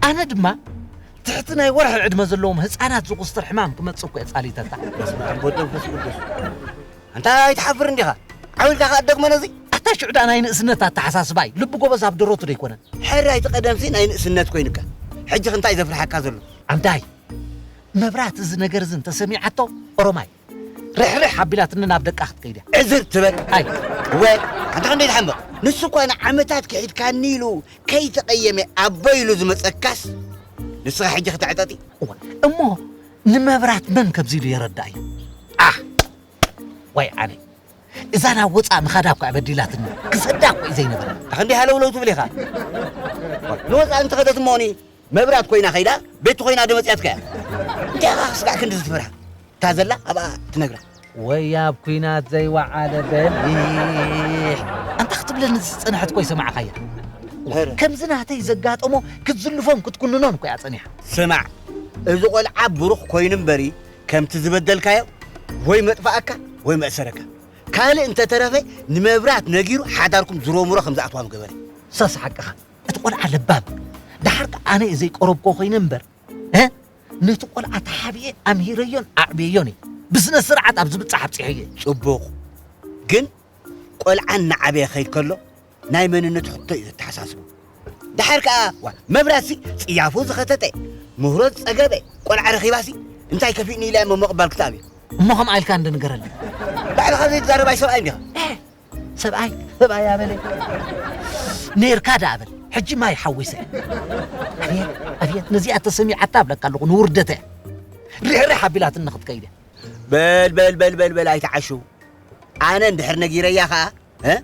ኣነ ድማ ትሕቲ ናይ ወርሒ ዕድመ ዘለዎም ህፃናት ዝኹስትር ሕማም ክመፅእ እኮ እየ ፃሊተታ በስመ ኣብ ወወልድ ወመንፈስ ቅዱስ ኣንታ ኣይትሓፍር እንዲኻ ዓው ኢልካ ከኣ ትደግሞ ነዚ ኣታ ሽዑ ደኣ ናይ ንእስነት ኣተሓሳስባ እዩ ልቢ ጎበዝ ኣብ ደረቱ ደይኮነን ሕራይ እቲ ቀደምሲ ናይ ንእስነት ኮይኑካ ሕጂ ክንታይ ዘፍርሓካ ዘሎ ኣንታይ መብራት እዚ ነገር እዚ እንተሰሚዓቶ ኦሮማይ ርሕርሕ ኣቢላትኒ ናብ ደቃ ክትከይድ እያ ዕዝር ትበል ኣይ እወ ኣንታ ክንደይ ትሓምቕ ንሱ እኳ ንዓመታት ክሒድካኒ ኢሉ ከይተቐየመ ኣቦይ ኢሉ ዝመጸካስ ንስኻ ሕጂ ክትዕጠጢ እሞ ንመብራት መን ከምዚ ኢሉ የረድኣዮ ኣህ ዋይ ዓነይ እዛ ናብ ወፃእ ምኻዳ እኳ በዲላትኒ ክሰዳ እኮ እዩ ዘይነበረ ኣኸንዲ ሃለውለው ትብል ኢኻ ንወፃእ እንተኸደት እሞኒ መብራት ኮይና ከይዳ ቤት ኮይና ዶ መፅያትካ እያ እንታይ ኢኻ ክስጋዕ ክንዲ ዝትፈርሃ እታ ዘላ ኣብኣ ትነግራ ወይ ኣብ ኩናት ዘይወዓለ በሊሕ ኣንታ ክትብለኒ ዝፀንሐት እኮ ይሰማዕኻያ ሄረ። ከምዚ ናተይ ዘጋጠሞ ክትዝልፎን ክትኩንኖን እኮ እያ ጸኒሓ። ስማዕ፣ እዚ ቆልዓ ብሩኽ ኮይኑ እምበሪ፣ ከምቲ ዝበደልካዮ ወይ መጥፋእካ ወይ መእሰረካ። ካልእ እንተተረፈ ንመብራት ነጊሩ ሓዳርኩም ዝሮምሮ ከም ዝኣትዋ ምገበረ። ሰስ ሓቅኻ፣ እቲ ቆልዓ ለባም። ደሓር ከኣ ኣነ ዘይቀረብኮ ኮይነ እምበር፣ እ? ነቲ ቆልዓ ተሓቢኤ ኣምሂረዮን ኣዕብየዮን እየ። ብስነ ስርዓት ኣብ ዝብጻሕ ኣብጺሐዮ እየ። ጽቡቕ። ግን ቆልዓ እናዓበየ ኸይድ ከሎ ናይ መንነት ሕቶ እዩ ዘተሓሳስቦ። ደሓር ከኣ ዋ፣ መብራትሲ ጽያፉ ዝኸተተ፣ ምህሮ ዝጸገበ ቆልዓ ረኺባሲ እንታይ ከፊእኒ ኢላ እሞ ምቕባል ክትኣብ እዩ። እሞ ከምኣ ኢልካ እንዶ ንገረለይ። ባዕልኻ ዘይትዛረብ ኣይሰብኣይ እንዲኻ። እ፣ ሰብኣይ፣ ሰብኣይ ኣበለ። ነይርካ ደኣ በል። ሕጂ ማይ ሓዊሰ። ኣብየት፣ ኣብየት፣ ነዚኣ ተሰሚዓታ እብለካ ኣለኹ፣ ንውርደተ። ሪሕሪሕ ኣቢላትኒ ክትከይድ እያ። በል፣ በል፣ በል፣ በል፣ በል፣ ኣይትዓሹ። ኣነ እንድሕር ነጊረያ ኸኣ፣ እ?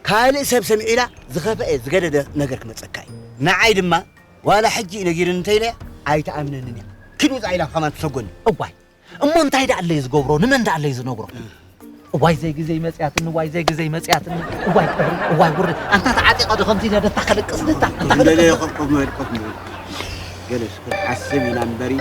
ካልእ ሰብ ሰሚዑላ ዝኸፍአ ዝገደደ ነገር ክመጸካ እዩ። ንዓይ ድማ ዋላ ሕጂ እዩ ነጊርኒ እንተኢለያ ኣይትኣምነንን እያ። ኪድ ውጻእ ኢላ ከማን ትሰጎኒ። እዋይ፣ እሞ እንታይ ደኣ ኣለይ ዝገብሮ? ንመን ደኣ ኣለይ ዝነግሮ? እዋይ ዘይግዜ መጽያትኒ፣ እዋይ ዘይግዜ መጽያትኒ፣ እዋይ ቀብሪ፣ እዋይ ውርደት። ኣንታ ተዓጢቐ ዶ ከምዚ ኢለ ደታ ከለቅስ ደታ? ኣንታ እንደ ከለቅስ። ኮፍ፣ ኮፍ በል፣ ኮፍ በል። ገለስ ክትሓስብ ኢና እምበሪ።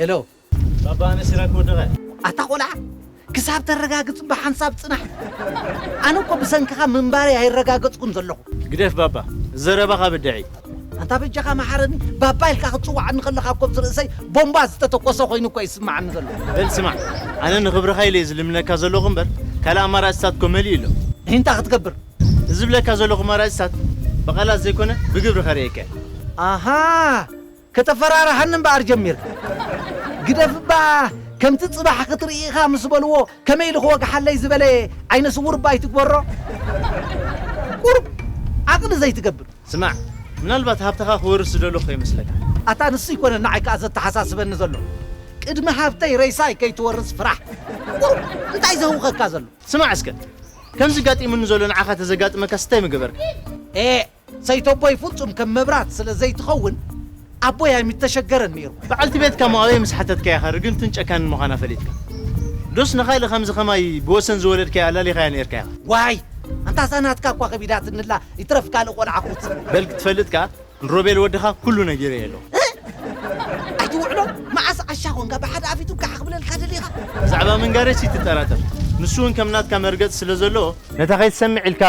ሄሎ። ባባ፣ ኣነ ሲራክ ወደቐ። ኣታ ቆልዓ፣ ክሳብ ተረጋግጽ ብሓንሳብ ጽናሕ። ኣነ እኮ ብሰንክኻ ምንባረይ ኣይረጋገጽኩን ዘለኹ። ግደፍ ባባ፣ ዘረባኻ በድዕ እዩ። ኣንታ በጃኻ መሓረኒ፣ ባባ ኢልካ ክትጽውዓኒ ከለኻ እኮ ኣብዚ ርእሰይ ቦምባ ዝተተኮሰ ኮይኑ እኮ ይስምዓኒ ዘሎ። በል ስማዕ፣ ኣነ ንኽብርኻ ኢለ እየ ዝልምነካ ዘለኹ እምበር፣ ካልእ ኣማራጽታት እኮ መሊኡ ኣሎ። እንታይ ክትገብር? ዝብለካ ዘለኹ ኣማራጽታት ብቓላት ዘይኮነ ብግብሪ ከርእየካ እየ። ኣሃ፣ ከተፈራርሃኒ እምበኣር ጀሚርካ። ግደፍ እባ፣ ከምቲ ጽባሕ ክትርኢ ኢኻ ምስ በልዎ፣ ከመይ ኢሉ ክወግሓለይ ዝበለ ዓይነ ስውር እባ ኣይትግበሮ። ቁሩብ ዓቕሊ ዘይትገብር። ስማዕ፣ ምናልባት ሃብትኻ ክወርስ ዝደለኹ ከይመስለካ። ኣታ ንሱ ይኮነ ንዓይ ከኣ ዘተሓሳስበኒ ዘሎ። ቅድሚ ሃብተይ ሬሳይ ከይትወርስ ፍራሕ። ቁሩብ እንታይ ዘህውኸካ ዘሎ? ስማዕ እስከ፣ ከምዚ ጋጢሙኒ ዘሎ ንዓኻ ተዘጋጥመካስ እንታይ ምገበርካ? ኤ፣ ሰይተቦይ ፍጹም ከም መብራት ስለ ዘይትኸውን ኣቦይ ኣይምተሸገረን ነይሩ። በዓልቲ ቤትካ እሞ ኣበይ ምስ ሓተትካያ ኢኻ ርግምትን ጨካንን ምዃና ፈሊጥካ? ዶስ ንኻልእ ከምዚ ኸማይ ብወሰን ዝወለድካያ ኣላሊኻያ ነይርካ ኢኻ? ዋይ! ኣንታ እዛ ናትካ እኳ ከቢዳትንላ ይትረፍ ካልእ ቆልዓ ክውጽእ። በል ክትፈልጥ ከኣ ንሮቤል ወድኻ ኩሉ ነጊረዮ ኣለኹ። እ? ኣይትውዕሎ? መዓስ ዓሻ ኾንካ ብሓደ ኣፍ ኢዱ ጋሕ ክብለልካ ደሊኻ? ብዛዕባ ምንጋረይሲ ትጠራጠር። ንሱ እውን ከም ናትካ መርገጺ ስለ ዘለዎ ነታ ከይትሰምዕ ኢልካ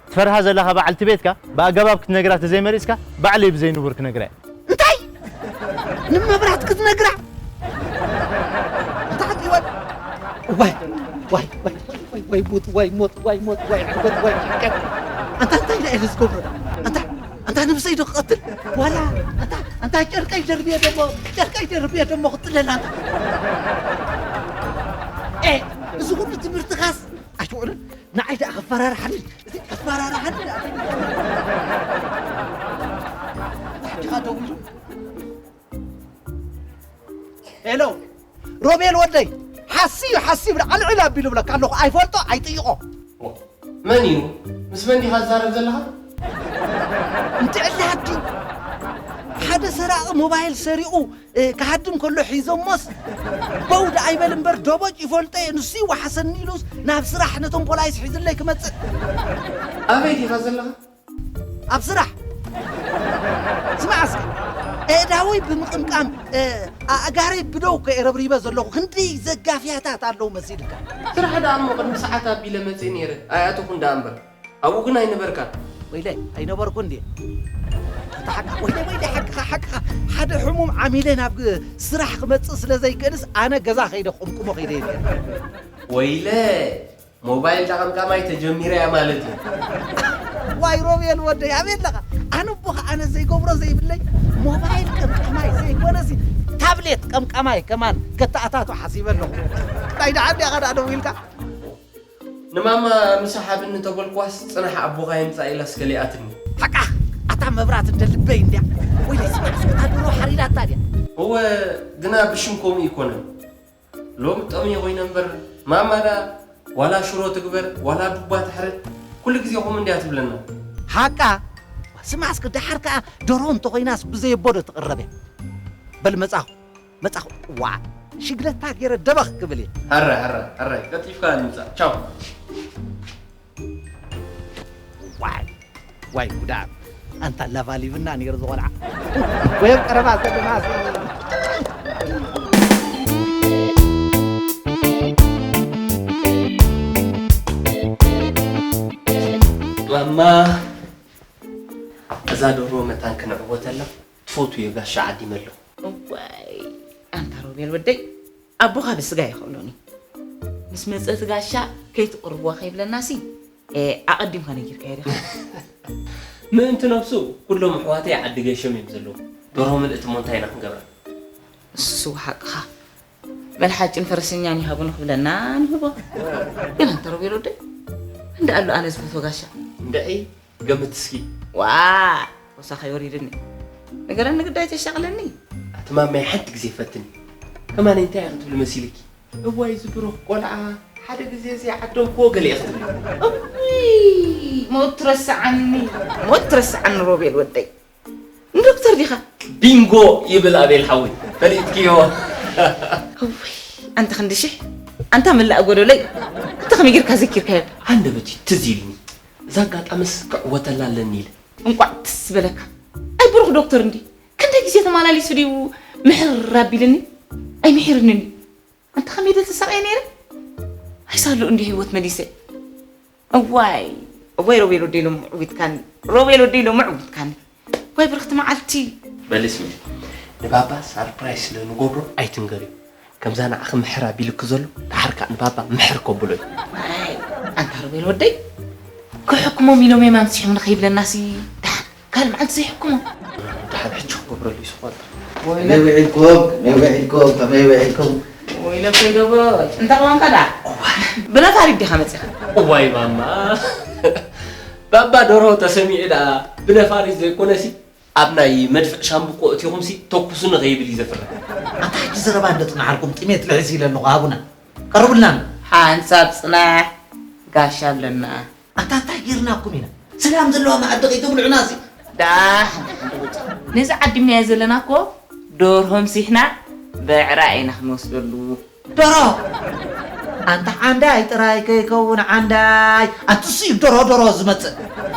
ትፈርሃ ዘለኻ በዓልቲ ቤትካ ብኣገባብ ክትነግራ ተዘይመሪጽካ፣ ባዕለይ ብዘይ ንቡር ክነግራ እየ። እንታይ? ንመብራት ክትነግራ? እንታይ? ዋይ፣ ዋይ፣ ዋይ፣ ዋይ፣ ዋይ፣ ሞት፣ ዋይ፣ ሞት፣ ዋይ፣ ሞት፣ ዋይ፣ ዕንወት፣ ዋይ፣ ጭንቀት። ኣንታ እንታይ ኢለ እየ ዝገብሮ? ኣንታ፣ ኣንታ ነብሰይ ዶ ክቐትል? ዋላ፣ ኣንታ፣ ኣንታ ጨርቀይ ደርብየ ደሞ፣ ጨርቀይ ደርብየ ደሞ ክጥለል ኣንታ። ኤ፣ እዚ ኩሉ ትምህርትኻስ ኣይትውዕልን? ንዓይ ደኣ ከፈራርሓኒ፣ እዚ ከፈራርሓኒ ደኣ። ሕጂኻ ደዊሉ። ሄሎ፣ ሮቤል ወደይ፣ ሓስዩ፣ ሓስዩ ብላ፣ ኣልዕል ኣቢሉ ብለካ ኣለኹ፣ ኣይፈልጦ፣ ኣይጥይቖ። መን እዩ? ምስ መን ዲኻ ትዛረብ ዘለኻ? እንተ ዕላሃት ድዩ? ሓደ ሰራቒ ሞባይል ሰሪቑ፣ እ፣ ክሃድም ከሎ ሒዞሞስ፣ በው ደኣ ይበል እምበር፣ ደቦጭ ይፈልጦ እየ፣ ንሱ ይወሓሰኒ ኢሉስ፣ ናብ ስራሕ ነቶም ፖላይስ ሒዝለይ ክመጽእ። ኣበይ ዲኻ ዘለኻ? ኣብ ስራሕ። ስማዕ እስከ፣ ኣእዳወይ ብምቕምቃም፣ እ፣ ኣእጋረይ ብደው እኮ እየ ረብሪበ ዘለኹ። ክንደይ ዘጋፍያታት ኣለዉ መሲልካ። ስራሕ ደኣ እሞ ቅድሚ ሰዓት ኣቢለ መጽእ ነይረ፣ ኣይኣተኹን ደኣ እምበር። ኣብኡ ግን ኣይነበርካን። ወይለይ፣ ኣይነበርኩን ድየ? ኣታ ሓቅኻ፣ ወይለይ፣ ወይለይ፣ ሓቅኻ፣ ሓቅኻ። ሓደ ሕሙም ዓሚለ ናብ ግ-፣ ስራሕ ክመጽእ ስለ ዘይክእልስ፣ ኣነ ገዛ ከይደ ክቕምቅሞ ከይደ እየ ነይረ። ወይለ፣ ሞባይል ጠቐምቃማይ ተጀሚራ እያ ማለት እዩ። ዋይ ሮቤል ወደይ፣ ኣበይ ኣለኻ? ኣነ እቦ ኸኣ ኣነ ዘይገብሮ ዘይብለይ፣ ሞባይል ቀምቃማይ ዘይኮነሲ፣ እንታ ታብሌት ቀምቃማይ ከማን ከተኣታቶ ሓሲበ ኣለኹ። እንታይ ደኣ እንዲያ ኸ ደኣ ደው ኢልካ? ንማማ ምሳ ሓብኒ ተበልኳስ፣ ጽናሕ ኣቦኻ የምጻእ ኢላስ ከሊኣትኒ። ሓቃ፣ ኣታ መብራት እንደ ልበይ እንድያ። ወይለይ ስማዕ፣ እስከ እታ ደርሆ ሓሪዳታ ድያ? እወ፣ ግና ብሽም ከምኡ ይኮነን። ሎሚ ጠምየ ኮይነ እምበር፣ ማማ ደኣ ዋላ ሽሮ ትግበር፣ ዋላ ዱባ ትሕረድ፣ ኩሉ ግዜ ከምኡ እንድያ ትብለና። ሓቃ፣ ስማዕ እስከ፣ ደሓር ከኣ ደርሆ እንተኾይናስ ብዘይ ኣቦ ዶ ትቕረብ እያ? በል መጻኹ። መጻኹ። ዋ፣ ሽግለታ ገይረ ደበኽ ክብል እየ። ሕራይ፣ ሕራይ፣ ሕራይ፣ ቀልጢፍካ ንምጻእ። ቻው። ዋይ፣ ዋይ ጉዳ። ኣንታ ላቫሊቭና ነይሩ ዝቖልዓ። ወይ ኣብ ቀረባ ዘለና ሲ- ማማ፣ እዛ ደርሆ መታን ክንዕወተላ ትፈትውዮ ጋሻ ዓዲመ ኣለኹ። እዋይ፣ ኣንታ ሮቤል ወደይ፣ ኣቦኻ ብስጋ ይኸእሎኒ። ምስ መጸ እቲ ጋሻ ከይትቕርብዋ ከይብለናሲ፣ ኤ፣ ኣቐዲምካ ነጊርካዮ ዲኻ? ምእንቲ ነብሱ፣ ኩሎም ኣሕዋተይ ዓዲ ገሾም እዮም ዘለዉ። ደርሆ ምልእቲ እሞ እንታይ ኢና ክንገብራ? እሱ ሓቅኻ። በል ሓጭን ፈረሰኛን ይሃቡ ንኽብለና ንህቦ። ግን ኣንታ ሮቤል ወደይ፣ እንዳ ኣሉ ኣነ ዝፈትዎ ጋሻ። እንድዒ፣ ገምት እስኪ። ዋ፣ ወሳኸ ይወሪድኒ። ንገረኒ ግዳይ ተሻቕለኒ። ኣቲ ማማይ ሓንቲ ግዜ ፈትኒ። ከማን እንታይ ኢኺ ትብሊ መሲልኪ? እዋይ ዝብሩኽ ቆልዓ፣ ሓደ ግዜ ዘይዓደምክዎ ገለ ኢኺ ትብሊ። እውይ፣ ሞት ትረስዓኒ፣ ሞት ትረስዓኒ ሮቤል ወደይ። ንዶክተር ዲኻ? ቢንጎ ይብል ኣቤል ሓወይ። ፈሊጥክዮ። እውይ፣ ኣንታ ክንዲ ሽሕ፣ ኣንታ ምላእ ጎደለይ። ኣንታ ከመይ ጌርካ ዘኪርካዮ? ሃንደበት እዩ ትዝ ኢልኒ። እዛ ኣጋጣሚስ ክዕወተላ ኣለኒ ኢለ። እንቋዕ ትስ በለካ። ኣይ ብሩኽ ዶክተር እንዲ። ክንደይ ግዜ ተመላሊሱ ድዩ ምሕር ኣቢልኒ? ኣይምሒርንን እዩ። ኣንታ ከመይ ኢለ ተሳቕየ ነይረ? ኣይሳሉ እንዲ ህይወት መሊሰ። እዋይ፣ እዋይ ሮቤል ወደይ ሎሚ ዕዊትካኒ። ሮቤል ወደይ ሎሚ ዕዊትካኒ። እዋይ ብርኽቲ መዓልቲ። በሊ ስሚ፣ ንባባ ሳርፕራይዝ ስለ ንገብሮ ኣይትንገርዮ። ከምዛ ንዓኺ ምሕር ኣቢልኪ ዘሎ፣ ደሓር ከኣ ንባባ ምሕር ከብሎ እዩ። ኣይ፣ ኣንታ ሮቤል ወደይ፣ ክሕክሞም ኢሎም እዮም ኣምሲሖም ንኸይብለናሲ፣ ደሓር ካልእ መዓልቲ ዘይሕክሞ። ደሓር ሕጂ ክገብረሉ እዩ ዝፈልጦ። ከመይ ውዒልኩም? ከመይ ውዒልኩም? ከመይ ውዒልኩም? ወይለከይ ዶቦ፣ እንታይ ቋንቋ ደኣ? ብነፋሪት ዲኻ መጺኻ? እዋይ ማማ፣ ባባ ደርሆ ተሰሚዑ ደኣ ብነፋሪት ዘይኮነሲ፣ ኣብ ናይ መድፍዕ ሻምብቆ እቲኹምሲ ተኩሱ ንኸይብል እዩ ዘፍርህ። ኣታ ሕጂ ዘረባ እንደ ጽናሕልኩም ጥሜት ልሕስ ኢለ ኣለኹ ሃቡና። ቀርቡልና። ሓንሳብ ጽናሕ ጋሻ ኣለና። ኣታ እንታይ ጌርናኩም ኢና? ሰላም ዘለዋ መኣዲ ከይትብልዑና ሲ። ዳሕ፣ ነዚ ዓዲምናዮ ዘለና እኮ ደርሆ ምሲሕና ብዕራይ ኢና ክንወስደሉ። ደሮ! ኣንታ ዓንዳይ ጥራይ ከይከውን ዓንዳይ። ኣንቱሲ ደሮ ደሮ ዝመጽእ።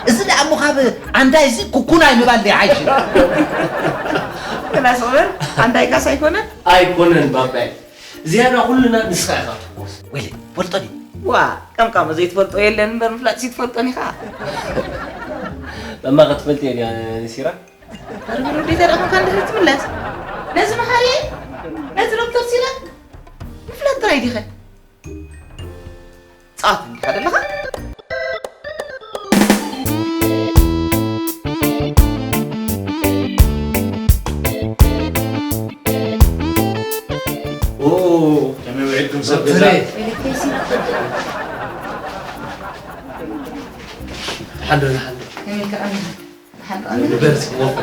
እዚ ደኣ እሞ ካብ ዓንዳይ እዚ ኩኩናይ ምባል ደይ ሓይሽ። ክላስ ኦቨር፣ ዓንዳይ ካስ ኣይኮነን? ኣይኮነን ባባይ። ዝያዳ ኩልና ንስኻ ኢኻ ትሕጎስ። ወይለ፣ ፈልጦ ድዩ? ዋ፣ ቀምቃሞ ዘይትፈልጦ የለን እምበር ምፍላጥ ሲ ትፈልጦን ኢኻ። ማማ ክትፈልጥ እየ ድያ ንሲራ? ኣርብር ወዲ ተረኸብካ እንድሕር ትምለስ። ነዚ መሓሪ፣ ነዚ ዶክተር ሲራክ ምፍላጥ ጥራይ ዲኸ? ጻት እንዲኻ ዘለኻ? ኦ፣ ከመይ ውዒልኩም ሰብ ገዛ? ዶክተር። ሓንዶ፣ ሓንዶ። ከመይ ከኣ? ንበር እስኪ ሞቅ።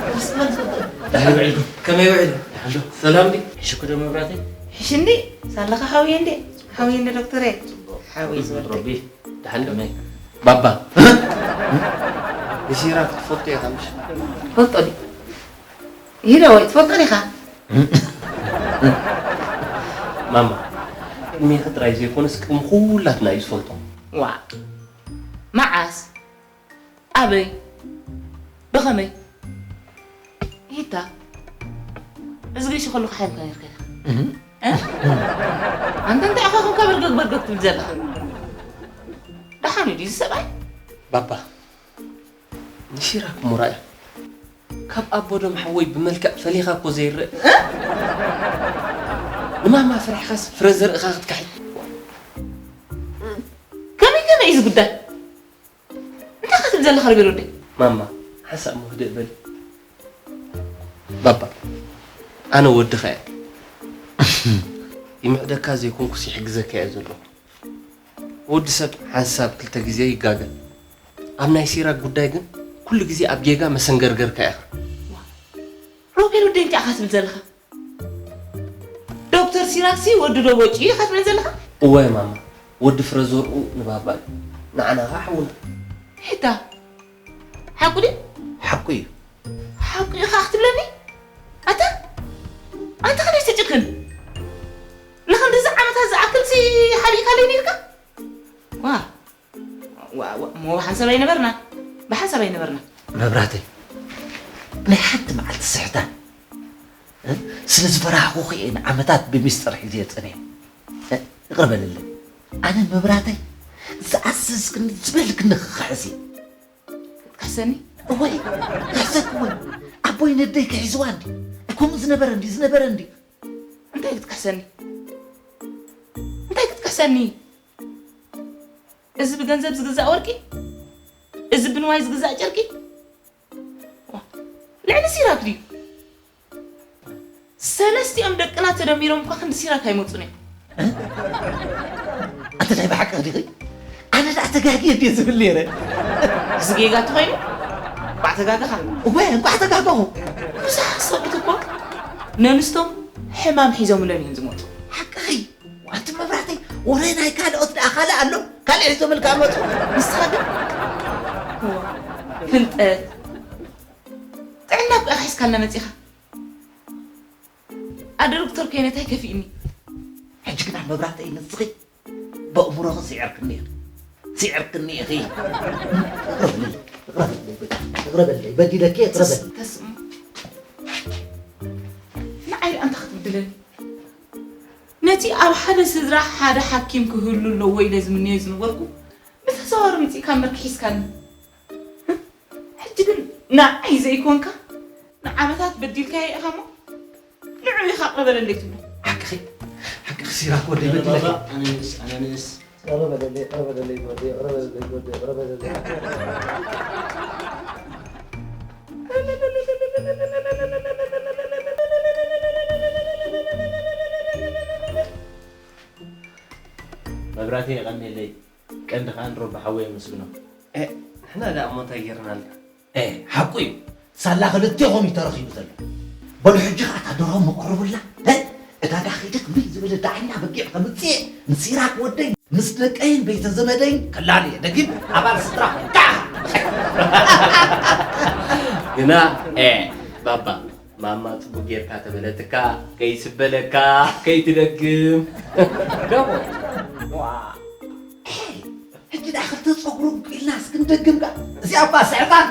ደሓን ውዒልኩም? ከመይ ውዒሉ? ደሓን ዶ? ሰላም ዲ? ሕሽኩ ዶ መብራተይ? ሕሽኒ፣ ሳለኻ ሓውየ እንዴ? ሓውየ እንዴ ዶክተረይ? ሓውየ ዝበልኩ። ረቢ፣ ደሓን ዶ? ከመይ? ባባ። ንሲራክ ትፈልጦ ኢኻ ምሽ? ፈልጦ ዲ? ይደ ወይ ትፈልጦ ዲኻ? ማማ፣ ቅድሜኺ ጥራይ ዘይኮነስ ቅድሚ ኩላትና እዩ ዝፈልጦ። ዋ፣ መዓስ? ኣበይ? ብኸመይ? ሂታ፣ እዚ ገይሹ ከለኹ ሓይልካ ነርካ ኢኻ። እህ። እ? ኣንተ እንታይ ኢኻ ከምካ በርገግ በርገግ ትብል ዘለኻ? ደሓን እዩ ድዩ እዚ ሰብኣይ? ባባ፣ ንሲራክ እሞ ራእያ። ካብ ኣቦ ዶም ሓወይ ብመልክዕ ፈሊኻ እኮ ዘይረእ። እ? ንማማ ፈሪሕኻስ ፍረ ዘርእኻ ክትካሕል። ከመይ ከመይ እዩ እዚ ጉዳይ? እንታይ ክትብል ዘለኻ ርቤል ወደይ? ማማ፣ ሓንሳእ እሞ ህድእ በሊ። ባባ፣ ኣነ ወድኻ እየ። ይምዕደካ ዘይኮንኩስ ይሕግዘካ እየ ዘለኹ። ወዲ ሰብ ሓንሳብ ክልተ ግዜ ይጋገ። ኣብ ናይ ሲራክ ጉዳይ ግን ኩሉ ግዜ ኣብ ጌጋ መሰንገርገርካ ኢኻ። ሮቤል ወደይ እንታይ ኢኻ ትብል ዘለኻ? ዶክተር ሲራክሲ ወዲ ዶ ወጪ ኢኻ ትብል ዘለኻ? እዋይ ማማ፣ ወዲ ፍረ ዘርኡ ንባባ እዩ። ንዓና ኸዓ ሓውና። ሒታ ሓቁ ድዩ? ሓቁ እዩ። ሓቁ እዩ ኸዓ ክትብለኒ? ኣታ ኣንተ ከመይ ተጭክን? ንኽንድዚ ዓመታት ዝኣክል ሲ ሓቢእካለይ ነይርካ? ዋ ዋ ዋ ሞ ብሓንሳብ ኣይነበርና ብሓንሳብ ኣይነበርና። መብራህተይ ናይ ሓንቲ መዓልቲ ስሕታ ስለ ዝፈራህኹኺ እየ ንዓመታት ብሚስጥር ሒዘ የጸንየ። ይቕረ በልለይ። ኣነ መብራህተይ ዝኣዘዝክኒ ዝበልክኒ ክኽሕስ እየ። ክትክሕሰኒ? እወይ ክሕሰክ እውን ኣቦይ ነደይ ክሒዝዋ እንዲ ከምኡ ዝነበረ እንዲ ዝነበረ እንዲ እንታይ ክትክሕሰኒ? እንታይ ክትክሕሰኒ? እዚ ብገንዘብ ዝግዛእ ወርቂ? እዚ ብንዋይ ዝግዛእ ጨርቂ? ልዕሊ ሲራክ ድዩ? ሰለስቲኦም ደቅና ተደሚሮም እኳ ክንዲ ሲራክ ኣይመፁን እዮም። ኣቲ ናይ ብሓቂ ዲኺ? ኣነ ደኣ ተጋግየ ድየ ዝብል ነይረ። እዚ ጌጋ እንተኾይኑ እንቋዕ ተጋገኻ። እወ እንቋዕ ተጋገኹ። ብዙሓት ሰብኡት እኮ ነንስቶም ሕማም ሒዞምለን እዮም ዝመፁ። ሓቅኺ ኣንቲ መብራህተይ ወረ ናይ ካልኦት ደኣ ካልእ ኣሎ ካልእ ሒዞምልካ መፁ። ንስኻ ግን ፍልጠት ጥዕና እኮ ኢኻ ሒዝካልና መፂኻ። ኣደ ዶክተር ኮይነ እንታይ ከፊእኒ? ሕጂ ግና መብራህተይ ንስኺ በእምሮኺ ስዒርክኒ ኢኺ ስዒርክኒ ኢኺ። እቕረብለይ እቕረብለይ በዲለኪ እቕረበለይ። ተስእም ንዓይ ደኣ እንታይ ክትብድለኒ? ነቲ ኣብ ሓደ ስድራ ሓደ ሓኪም ክህሉ ኣለዎ ኢለ ዝምነዮ ዝነበርኩ ብተዘዋዋሪ መጺእካ መርኪ ሒዝካኒ። ሕጂ ግን ንዓይ ዘይኮንካ ንዓመታት በዲልካዮ ኢኻ እሞ ንዕኡ ኢኻ ቅረ በለለይ ትብሎ። ሓቅኺ ሓቅኺ ሲራክ ወደይ በዲለኪ። ኣነንስ ኣነንስ መብራህተይ የቐንየለይ ቀንዲ ኸኣ ንሮቢ ሓወይ የመስግኖ። ንሕና ደኣ እሞ እንታይ ጌርናልካ? ኤ ሓቁ እዩ ሳላ ክልቴኹም እዩ ተረኺቡ ዘሎ። በሉ ሕጂ ኸኣ እታ ደርሆ ምቕርቡላ። እ ዕዳጋ ኸይደ ከመይ ዝበለ ዳዕና በጊዕ ከምጽእ ንሲራክ ወደይ ምስ ደቀይን ቤተ ዘመደይን ከላልየ ደጊም ኣባል ስድራ ዳዕ ግና ኤ ባባ ማማ ጽቡቅ ጌርካ ተበለትካ ከይስበለካ ከይትደግም ደሞ ሕጂ ደኣ ክልተ ጸጉሩ ኢልና እስክንደግም ጋ እዚኣ እባ ስዕጣን